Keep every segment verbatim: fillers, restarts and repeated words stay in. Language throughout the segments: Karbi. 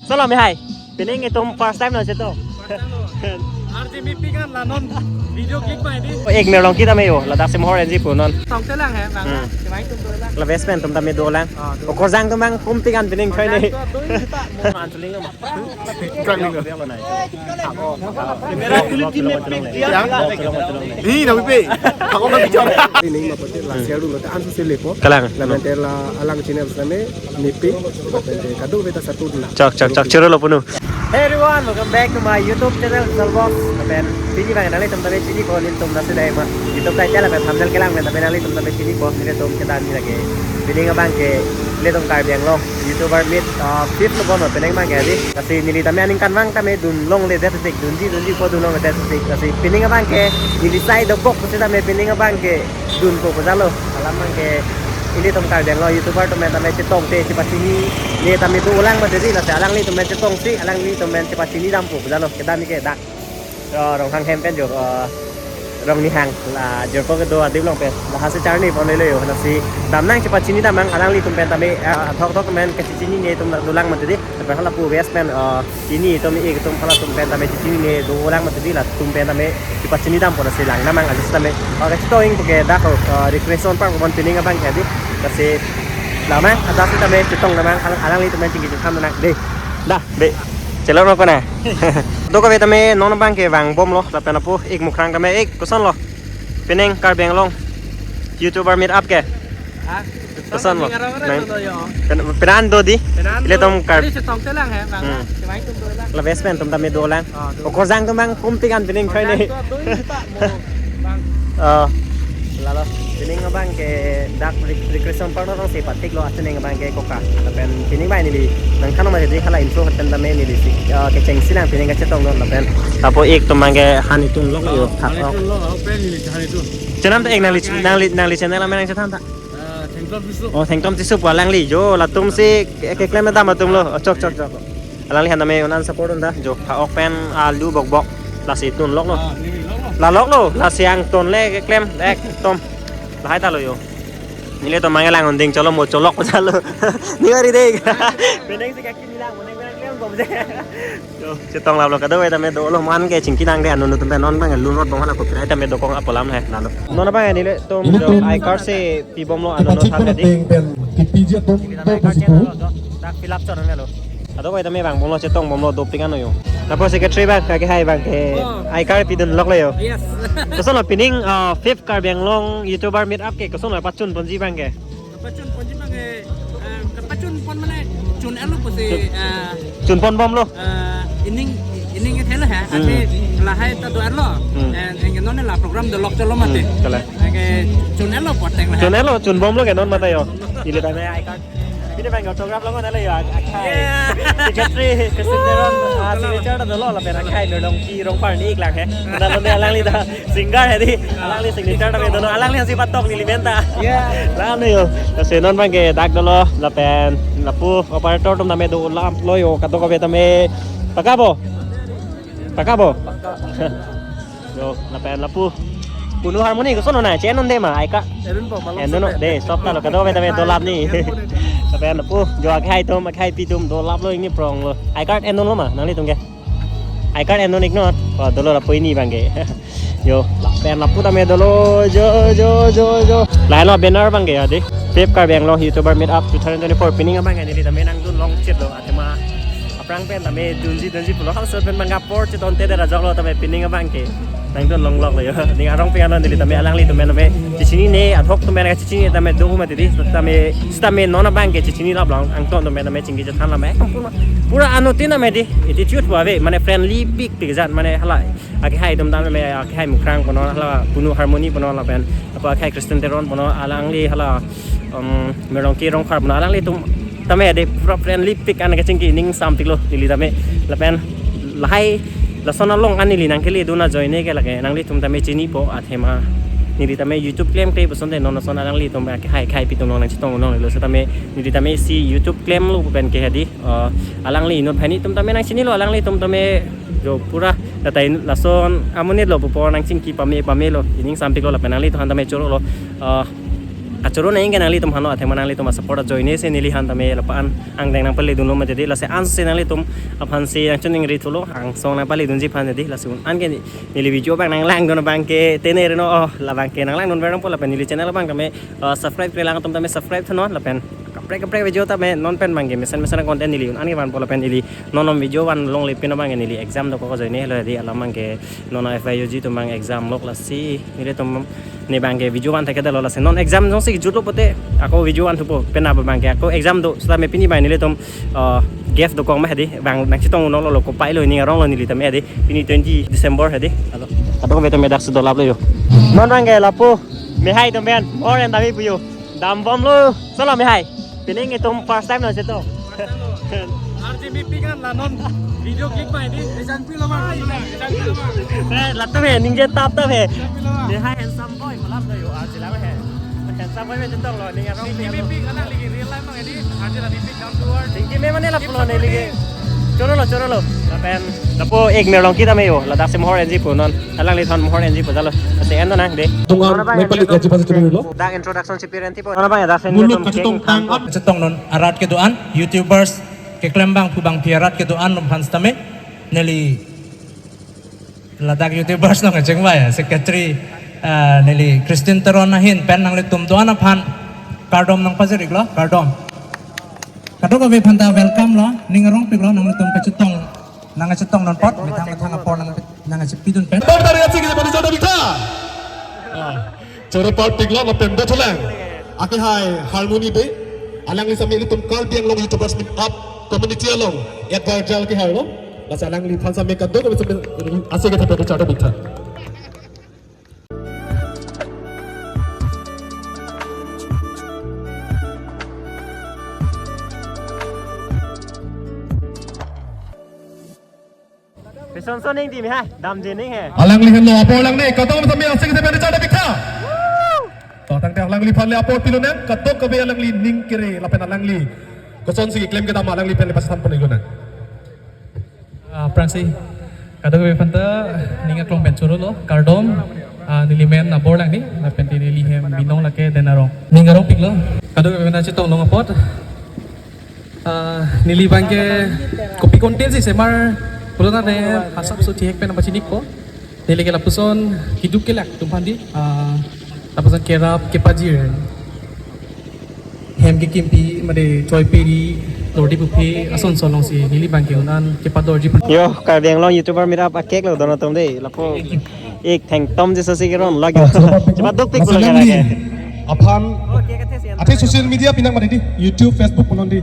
Salam hai. Pining itum first time lo chetong. Arjimi pikan la non video clip ma ini. Ek Mirlongki tame yo, ladak Simhor N G pu non. Tongte lang hai bang. Hmm. Cemai tum dolang. La best friend atum tame dolang. Ah, do. Okorjang atum bang kum pikan pining khai ne. Okorjang atum do ini ta. Ansuling ma. Kami lo. Hi, nabi pe. Ako nang bicara. Ini ma pati la share dulu ta ansu selepo. Kalang. La mentela alang channel same. Nipi, lapen kadokave ta satu dula. Chok, chok, chok, choro lo punu. Hey everyone, welcome back to my YouTube channel, Salvos. Lapen pini bang nanglitum tame chinipo, nelitum nasi dai ma. YouTube title lapen thumbnail kelang pen, lapen nanglitum tame chinipo, nelitum kedam ni lake. Pining abang ke, nelitum Karbi Anglong YouTuber Meet, uh, fifth lo bon, pining abang ke adi. Lasi neli tame aningkanvang tame dun longle det tik, dunji, dunji po dun longle det tik. Lasi pining abang ke, neli sai dobok pusi tame pining abang ke, dunpo pu jalo. Alam abang ke ilitum Karbi Anglong YouTuber atum pen tame chetongte chepachinine tame dolang mati di, lasi alanglitum pen chetongsi alanglitum pen chepachini dampo pu jalo. Kedam ni ke dak, oh, Ronghang hem pen jo, oh, Rongnihang la jirpo kedo adip along pen. Lahasi charni pon lelo yo. Lasi damnang chepachini damnang alanglitum pen tame, ah, thok thok pen kachechinine atum dolang mati di. Lapen hala pu best friend, ah, chini atum, ik atum, halatum pen tame chechinine dolang mati di, latum pen tame chepachini dampo, lasi lang namang ajat tame. Ah, kachetong ing puke dak, ah, recreation park bon pining abang ke adi. Lasi lang namang ajat tame chetong namang alang, alanglitum pen chingki chethan namang de. Da, be. Chelo no kona. Dokave tame non abang ke vangbomlo, lapen apo ik Mukrang tame, ik koson lo. Pining Karbi Anglong YouTuber Meet Up ke. Ha? Koson lo. Nang, nang, nang, yo. Pen-, penan do di. Penan do. Ilitum Kar-, tadi chetongte lang hai bang. Hmm. Cemai tum dolang. La best friend atum tame dolang. Ah, do. Okorjang atum bang kum pikan pining khai ne. Okorjang atum do ini ta mo bang. Oh. Lalo. Pining abang ke dak rec-, recreation park alongsi patik lo, achuning abang ke koka. Lapen pining bai neli nangthan mati di, hala intro atum tame neli si, ah, kechengsi lang pining kachetong do lapen. Apo ik atum abang ke han itum lok yo. Oh, han itum lok, oh, pen neli han itum. Chenam ta ik nangli, nangli, nangli channel amen nangchethan ta. Eh, Thengtom Tisso. Oh, Thengtom Tisso pu alangli. Jo, latum si ke-, keklem dam atum lo. Oh, chok, chok, chok. Alangli han tame un-an support un ta. Jo, ha ok pen alu bokbok. Lasi dun loklo. Ah, neli loklo. La loklo. Lasi angton le keklem. Ekdom. Lahai ta lo yo. Nelitum mangelang unding cholo mo cholok jalo. Ni ari dei. Penang si kaki nilang mo neng penang klem bom je. Yo, chetong laplo kadokave tame dolo, man ke chingki nang de, anun atum pen non bang lun rot bom hala copyright tame dokong apolam hai nalo. Non abang nelitum jo I card si pibomlo, anun non than de di. Pen kipi je tum. Nelitum I card si nalo, jo, dak fill up chot nalo. Kadokave tame vangbomlo, chetong bomlo, dopik ano yo. Lapu secretary bang, kake hai bang ke, oh, I card pidun loklo yo. Yes. Koson lo pining, uh, fifth Karbi Anglong YouTuber Meet Up ke, koson lo pachun ponji bang ke. Pachun ponji bang ke, eh, pachun pon mane chun-etlo pusi, chun-, eh, chun pon bomlo. Eh, ining, ining ethelo ha, hmm, ate lahai ta do-etlo. Hmm. Eh, engke non la program dolok cholo mati. Hmm, kala. Engke chun-etlo poteng la. Chun-etlo, chun bomlo ke non mata yo. Ili tame I card. Ini bang autograph lo ngon yo, akhai. Yeah. Secretary, Christian Teron, ah, signature ta dolo lapen akhai Mirlongki Rongphar ni ik lang he. Nalo ne alangli ta singer he di. Alangli signature tame dolo, alangli hansi patok neli menta. Yeah. Lang ne yo. Lasi non bang ke dak dolo lapen lapu operator atum tame dolaplo yo, kadokave tame. Paka bo? Paka bo? Paka. Yo, lapen lapu. Punu Harmony koson lo na, che-en un de ma, I card. En un po, malom en un no, sete. De, stop ta lo, kadokave tame dolap ni. En un po. Lapen lapu, jo akhai atum, akhaipi atum dolaplo, ingni pronglo. I card en un lo ma, nanglitum ke. I card en un ik non. Oh, dolo lapu ini bang ke. Yo, lapen lapu tame dolo, jo, jo, jo, jo. Lahai lo banner bang ke ya di. Fifth Karbi Anglong YouTuber Meet Up two thousand twenty-four pining abang ke neli tame nangdun longchit lo, athema aphrang pen tame dunji dunji pulo, halaso pen bang apor chetongte de rajok lo tame pining abang ke. Nangdun longloklo yo. Ning arong pen ano neli tame alanglitum pen tame chechinine, adhok atum pen chechinine tame do mati di, tame, tame non abang ke chechini laplang, angton atum pen tame chingki chethan lam, eh, pura, pura anuttin tame di, attitude pu ave, mane friendly pikpik jat, mane hala, akhai atum tame, akhai Mukrang punon, hala Punu Harmony punon lapen, apa akhai Christian Teron punon, alangli hala, um, Mirlongki Rongphar punon, alanglitum tame de pura friendly pik an kachingki ning sampiklo neli tame lapen lahai lason along an neli nangkele dun ajoine ke lake nanglitum tame chinipo athema neli tame YouTube klemkle pu asonte non ason alanglitum akhai akhaipi atum along nangchetong un longlelo setame neli tame isi YouTube klemlo pen ke hadi, eh, alangli inut banghini atum tame nangchinilo alanglitum tame jo pura datai lason amonit lo pupo nangchingki pame pamelo ining sampiklo lapen nanglitum aphan tame chorolo, eh, Kachoro nangji ke nanglitum aphan lo, athema nanglitum asupport ajoine si neliphan tame lapu-an angdeng nangpaledunlo mati dei, lasi ansi nanglitum aphansi nangchiningri thulo, angsong nangpaledunji aphan dei, lasi un-an ke neli video abang nanglangdun abang ke tene reno, oh, labang ke nanglangdun verang po lapen neli channel abang tame, uh, subscribe-kre lang atum tame subscribe thunon lapen kaprek kaprek video tame non pen abang ke mesen mesen content neli un-an ke vanpo lapen neli non non video vanlongle pin abang ke neli exam dokok ajoine lo dei, alam abang ke non F Y U G atum abang exam lok lasi nelitum ne abang ke video van thekthedetlo lasi non exam jongsi kejutlo pote ako video van thupo penap abang ke ako exam do sitame pini abang nelitum, uh, gap dokok ma dei, abang nangchetong unlo lo kopai lo ning arong lo neli tame dei, pini twenty December dei. Alo. Kadokave tame daksi dolaplo yo. Non abang ke lapu mehai atum pen or en dami pu yo. Dambomlo. Solo mehai. Pining itum first time lo chetong. R J Mepik an la non video clip ma dei. Ejan pilo ma. Ejan pilo ma. Eh, latum he, ningje tap tap he. Ejan pilo ma. Mehai handsome boy, malam do yo, R J lang he. Handsome boy me chetong lo, ning arong. Ning Mepik anak lagi real life ma dei. R J la Mepik down to earth. Ning me mane lapulo ne lagi. Chorolo, chorolo. Lapen lapu ek mer long kita me yo, ladak si mohor enji pu non. Alangliphan mohor enji pu jalo. Ase en nang dei. Tungan, non abang nangpalik enji ya, pu jalo. Dak introduction si piren tipo. Non abang ya, dak sen muluk nelitum kachetong keng tang tangpo. Chetong non arat kedo-an, YouTubers keklem abang pu abang phi arat kedo-an atum aphan sitame neli ladak YouTubers nangkachingvai, secretary, eh, neli Christine Teron ahin pen nanglitum do-an aphan kardom nangpajir-iklo, kardom. Kadokave aphanta welcome lo, ning arongpiklo, nanglitum kachetong, nangkachetongdun apot, methang methang apor nang, nangkachepidun pen. Bang dari atsik kita pada jada bikha. Ah, choro parpiklo lapen dothulang. Akehai Harmony Bey. Alangli sitame ilitum Karbi Anglong YouTubers Meet Up Community along advisor akehai lo. Lasi alangliphan sitame kadokave sitame ase kita pada jada bikha. Peson son ning ti mehai, damji ning he. Alangli henlo apor lang ne, kadokave sitame ase kita pada jada bikha. To tangte alangliphan le apor pilonang, kadokave alangli ning kere lapen alangli kosonsi keklem kedam alangliphan le pasatam pon-iknang. Ah, aphrangsi kadokave aphanta ning aklong pen chorolo, kardom, ah, neli men Abor Langni, lapen neli hem binong lake Den Arong. Ning arongpiklo, kadokave aphanta chetong long apot. Ah, neli abang ke kopi content si semar pulo tangte asapso thihek pen nangpachinikpo. Neli ke lapuson keduk kelak atum aphan dei, ah, lapuson kerap kepajir. Hem kekimpi mate choi peri, lordi pupe, ason son alongsi neli abang ke un-an kepadorji aphan. Yo, Karbi Anglong YouTuber Meet Up akek lo don atum dei, lapu ik thengtom jesa si keron lagi. Coba dukpik pulo lagi. Aphan, athe social media pinang mati dei, YouTube, Facebook punon dei.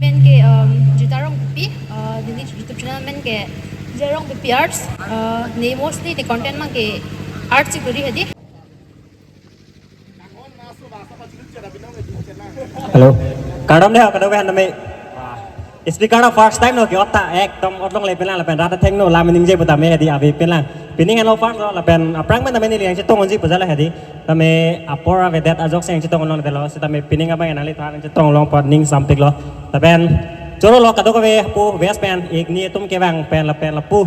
Men ke, um, Juta Rongpipi, uh, neli YouTube channel men ke Juta Rongpipi Arts, uh, ne mostly ne content abang ke arts si kuri he dei. Hello. Kardom dei, kardom dei, name. Speaker lo first time lo ke otta ekdom otlongle penlang lapen rata thengno lam ningje pu tame he dei ave penlang. Pining henlo first lo lapen aphrang pen tame neli nangchetong unji pu jalo he dei. Tame apor avedet ajoksi nangchetong longdetlo, sitame pining abang nangliphan nangchetong long apot ning sampiklo. Lapen chorolo kadokave pu best pen ik ni atum kevang pen lapen lapu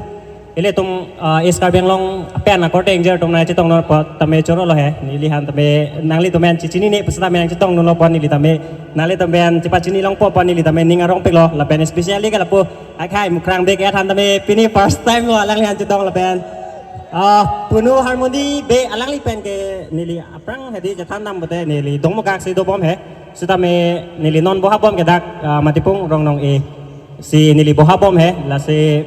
ilitum, ah, East Karbi Anglong pen akorte ingjir atum nangchetongdun apot tame chorolo he. Neliphan tame nanglitum pen chechinine pusitame nangchetongdunlo apot neli tame nanglitum pen chepachini longpo apot neli tame ning arongpiklo. Lapen especially ke lapu akhai Mukrang Big Ed aphan tame pini first time lo alangliphan chetong lapen, ah, punu Harmony Bey alangli pen ke neli aphrang he dei chethan dam pote neli Dongmukak si dobom he. Sitame neli non bohabom ke dak, ah, Matipung Rongnong A si neli bohabom he. Lasi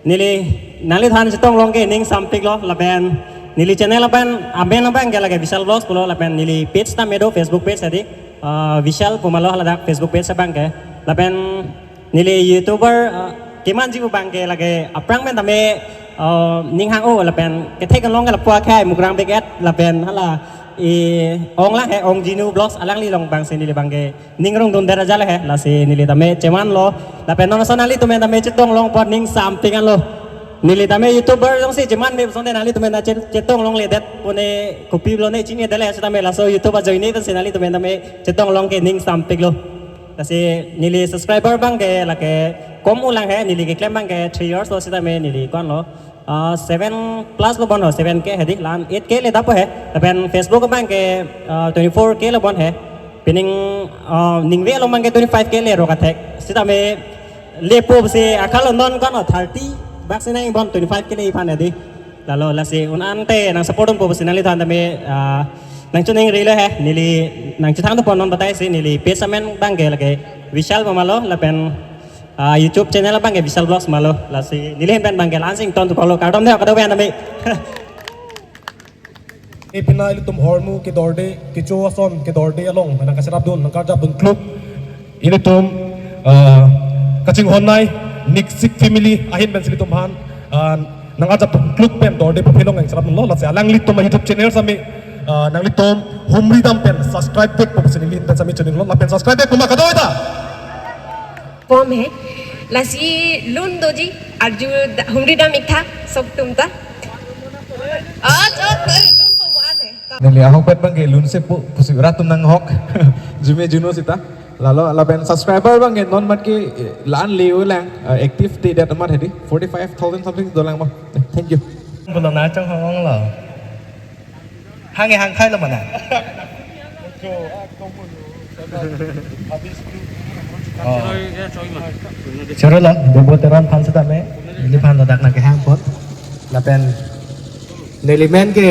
neli nangliphan chetong long ke ning sampiklo lapen neli channel pen amen abang ke lake Vishal Vlogs pulo lapen neli page tame do Facebook page he dei, ah, Vishal pu ma lo ladak Facebook page abang ke. Lapen neli YouTuber, ah, kemanji pu abang ke lake aphrang pen tame, ah, ning hang-o lapen kethek along ke lapu akhai Mukrang Big Ed lapen hala i ong lang he Ong Jinu Vlogs alangli along abangsi neli abang ke ning rongdundet ajal he, lasi neli tame chemanlo. Lapen non ason nanglitum pen tame chetong long apot ning sampik anlo. Neli tame YouTuber jongsi cheman me puson te nanglitum pen ta che-, chetong longledet pune kopi pulo ne chinine dele sitame laso YouTube ajoine pensi nanglitum pen tame chetong long ke ning sampiklo. Lasi neli subscriber abang ke lake kom ulang he, neli keklem abang ke three years lo sitame neli konlo. Ah, seven plus lo bon ho, seven K hedi, la-an eight K le dapo he. Lapen Facebook abang ke, ah, twenty-four K lo bon he. Pining, ah, ningve along abang ke twenty-five K le ro kathek. Sitame lepo pusi akal non kan thirty bak sinang bon twenty-five K le iphan hedi. Lalo lasi un-an te nang support unpo pusi nangliphan tame, ah, nangchoningri lo he. Neli nangchethang do pon non batai si neli page amen abang ke lake Vishal Boma lo lapen, ah, YouTube channel abang ke Vishal Vlogs ma lo. Lasi neli hem pen abang ke la-an si ington thupo lo, kardom dei kadokave an tame. Ipina ilitum ahormu kedorde, kecho ason kedorde along nangkacherapdun, nangkarjapdun kluk. Ilitum, ah, kachinghon nei, Niksik family ahin pensi ilitum aphan, ah, nangkarjapdun kluk pen dorde pu aphi along nangcherapdunlo. Lasi alanglitum a-YouTube channel sami, ah, nanglitum humri dam pen subscribe vekpo pusi neli ahin pen sami choninglo. Lapen subscribe vekpo ma kadokave ta? Pom he. Lasi lun doji arju da-, humri dam ik tha sok atum ta. Ah, chok, eh, dun po mo an he. Neli ahokpet abang ke lunsepo pusi rat atum nanghok. Jume juno sita. Lalo lapen subscriber abang ke non mat ke, eh, la-an le-o lang, eh, active te det amat hedi. Forty-five thousand something dolang ma. Eh, thank you. Belum nacong hong lo. Hang e hang khai lo mana? Oh. Choro lo, Bobo Teron aphan sitame, neliphan ladak nangkehang apot. Lapen neli men ke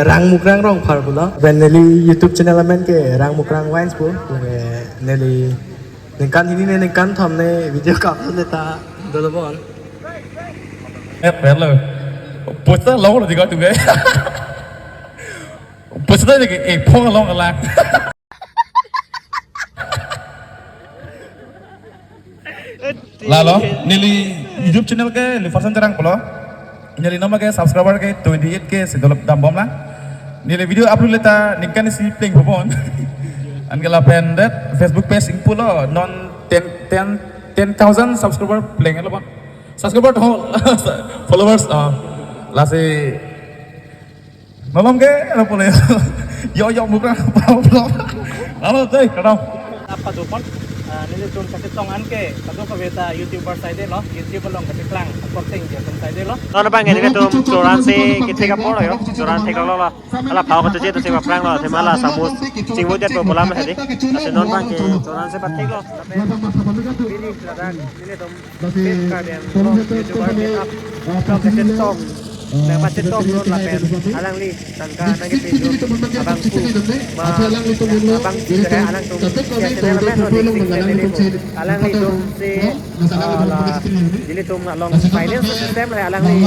Rang Mukrang Rongphar pulo. Lapen neli YouTube channel amen ke Rang Mukrang Vines pu. Lapen neli ningkan hini ne ningkan thom ne video ka-upload le ta dolo bon. Eh, perlo. Poisa lo lo diga tu ke. Poisa ke eh phong long la. Lalo, neli YouTube channel ke Liferson Terang pulo. Neli non abang ke subscriber ke twenty-eight K si dolo dam bom lang. Neli video upload le ta ningkan isi plengpo bon. Anke lapen det Facebook page ingpu lo non ten, ten, ten thousand subscriber plenglo bon. Subscriber to followers, ah, lasi malom ke, ano pule. Yo, yo, mukra, problem. Halo, dei, kadam. Apa dupon? Ah, nelitum kachetong an ke, kadokave ta YouTuber saidelo, YouTube along kacheklang, according dia atum saidelo. Non abang ke nelitum choran si kethek apor lo yo, choran thek lo lo. Hala phao kachejek atum si aphrang lo, athema la samus chingvut det ko bolam hedi. Lasi non abang ke choran si pathek lo. Pini ladak nelitum Fifth Karbi Anglong YouTuber meet up. Kachetong. Nangpachetong non lapen alangli tangka nangkepidun abangphu. Ma abangphu ke alangtum ya channel amen lo dik dik channel lo. Alanglitum si, ah, la nelitum along finance system la alangli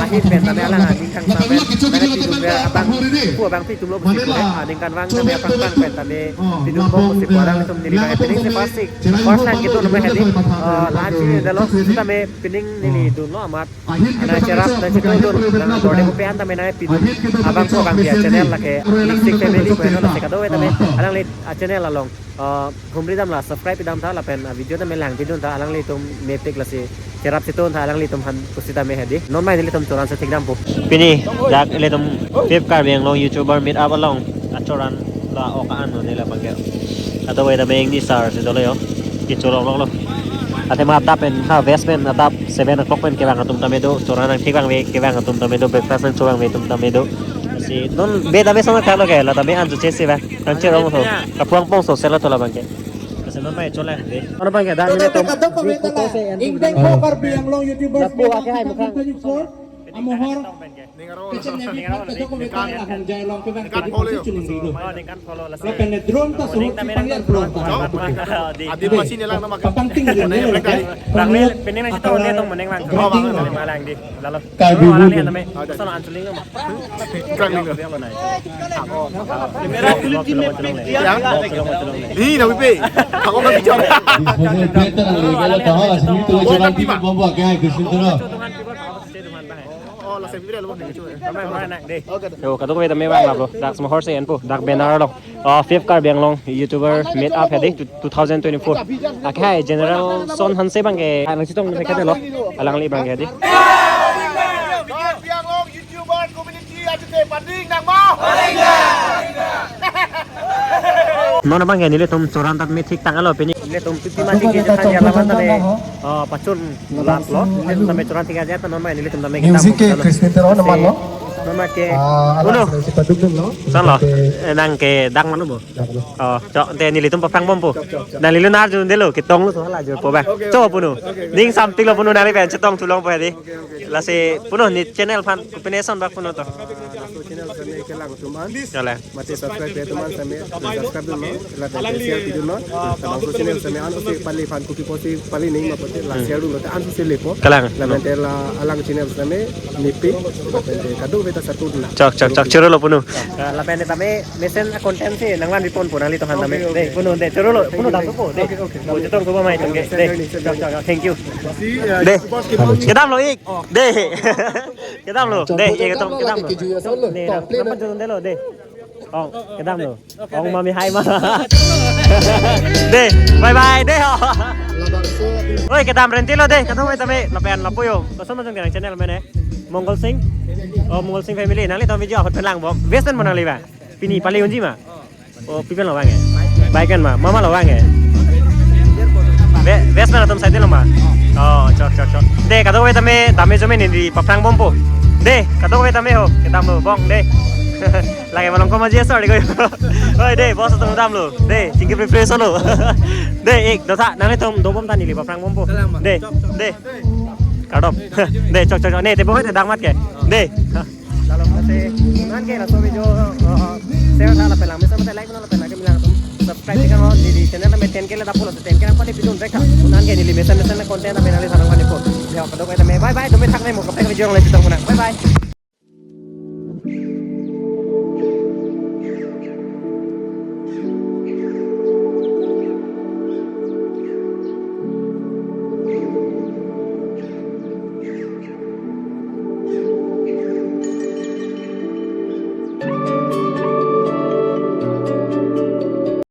ahin pen tame alang aning kangsa pen nangkepidun pen abangphu abangpi atum lo pusi pu, ah, ningkan vang tame aphrang aphrang pen tame pidun bom pusi pu alanglitum neli bang happening si first week. First time kedun lo ma hedi, ah, la-an chini dalo, sitame pining neli dunlo amat. Nangcherap nangchetongdun, nang dorde pu pen tame nangpidun abangphu abangpi a channel lake Niksik family pu heno lasi kadokave tame alangli a channel along, ah, humri dam la subscribe pidam tha lapen a video tame langpidun tha, alanglitum mepik lasi cherap chetong tha alanglitum aphan pusitame hedi. Non mai nelitum choran si thekdampo. Pini dak ilitum Fifth Karbi Anglong YouTuber meet up along achoran la-ok an neli labang ke. Kadokave tame ingni sar si dolo yo. Kecholong lo. Athema adap pen, ha, west pen adap seven o'clock pen kevang atum tame do, choran nangthek vangve kevang atum tame do, breakfast nangcho vangve atum tame do. Si non be tame song thak lo ke, la tame an choche si ba. Nangcherong tho. Kapuang pongso sela to labang ke. Lasi non mai cholang de. Ano abang ke dak nelitum. Ingdeng Karbi Anglong YouTubers Meet Up twenty twenty-four. Amohor. Kitchen name ni kadokave ta la Hongjai along kevang. Ningkan follow yo. Lapen drone ta suhut si pangya drone ta. Adi pasi nelang nama ke. Pangting ni. Rang ni, pining nangchetong ni atum moning vang. Drone malang di. Lalo. Karbi Anglong. Alang ni tame. Sono ansuling ma. Kang ni. Yang? Ih, nabi pe. Ako na bicara. Disposal plate ta nang legal ta, ha, asli tu jalan tiba bomba kaya ke situ na. Oh, la sendiri lo. Yo, kadokave tame vang lap lo. Dak amohor si enpo, dak banner lo. Ah, Fifth Karbi Anglong YouTuber meet up hedi two thousand twenty-four. Akhai General Son Hanse abang ke, nangchetong thek lo. Alangli abang ke hedi. Karbi Anglong YouTuber community ajote paning nang ma. Non abang ke nelitum choran ta methik tanglo pini. Nelitum pipi mati ke jathan ya laban tame, eh, pachun lap lo. Nelitum tame churang tiga jathan non ma nelitum tame music ke kedam Christine Teron lasi, nama lo. Non ma ke, ah, ala uno. Sa si paduk lo. San lo. Oke. Eh, nang ke dang manu bo. Dang lo. Oh, chok, ante nelitum paphrang bompo. Chok, chok, chok. Nanglitum arjudunde lo, ketong lo so hala arjupo ba. Oke, chok, oke. Punu. Oke, oke. Ning something lo punu nangli pen chetong thu longpo hedi. Oke, oke. Lasi punu ne channel aphan kopine son bak punu to. Ah, laso channel same kelang atum an. Chale. Mate subscribe pe atum an same subscribe dunnon. Lapen share pidunnon. Labangso channel same an usi pali aphan kopi pusi pali ning ma pute la, hmm, share dunnon ta an usi lepo. Kalang. Lapen te la alang channel same nipi. Lapen te kadokave ta satu dun na. Chok, chok, chok. Choro lo punu. Ah, lapen te tame mesen a-content si nangvanpi ponpo nanglitum aphan tame. Oke, oke. De, punu de, choro lo, punu dampo de. Oke, oke. Bo chetong ko ba mai tong ke. De, chok, chok, chok. Thank you. Si, eh, de. Kedam lo ik. Oh. De. Kedam lo. De, ye kedam, kedam lo. Ne, nang, nang pachun de lo, de. Oh, kedam lo. Ong mami hai ma. De, bye bye, de ho. Oi, kedam renti lo de, kadokave tame, lapen lapu yo. Koson ma jong kenang channel mene. Mongol Singh. Oh, Mongol Singh family. Nanglitum video ahut pen lang bom. West pen mo nangli ba. Pini pali unji ma. Oh, pi pen lo vang e. Bike pen ma. Mama lo vang e. Be-, West pen atum cycle lo ma. Oh, chok, chok, chok. De, kadokave tame, dame jome neli paphrang bompo. De, kadokave tame ho. Kedam lo, bong, de. Lake malong koma G S R de ko. Oi, de, boss atum dam lo. De, chingki free free solo. De, ik, dotha, nanglitum dobom ta neli paphrang bompo. Kalang, Bang. De, chok, chok, de. Chok. Kardom. De, chok, chok, chok. Ne, te bo te dang mat ke. De. Lalu mate, non ke laso video, uh, share tha lapen lang, mesen mate like non lapen lang ke milang atum. Subscribe tekan ho, neli channel tame ten K le dapulo, ten K nangpale pidun bek tha. Non ke neli mesen mesen content tame nangli sarong kani po. Ya, kadokave tame, bye bye, dome thak ne mo, kaprek video nangli pitong muna. Bye bye.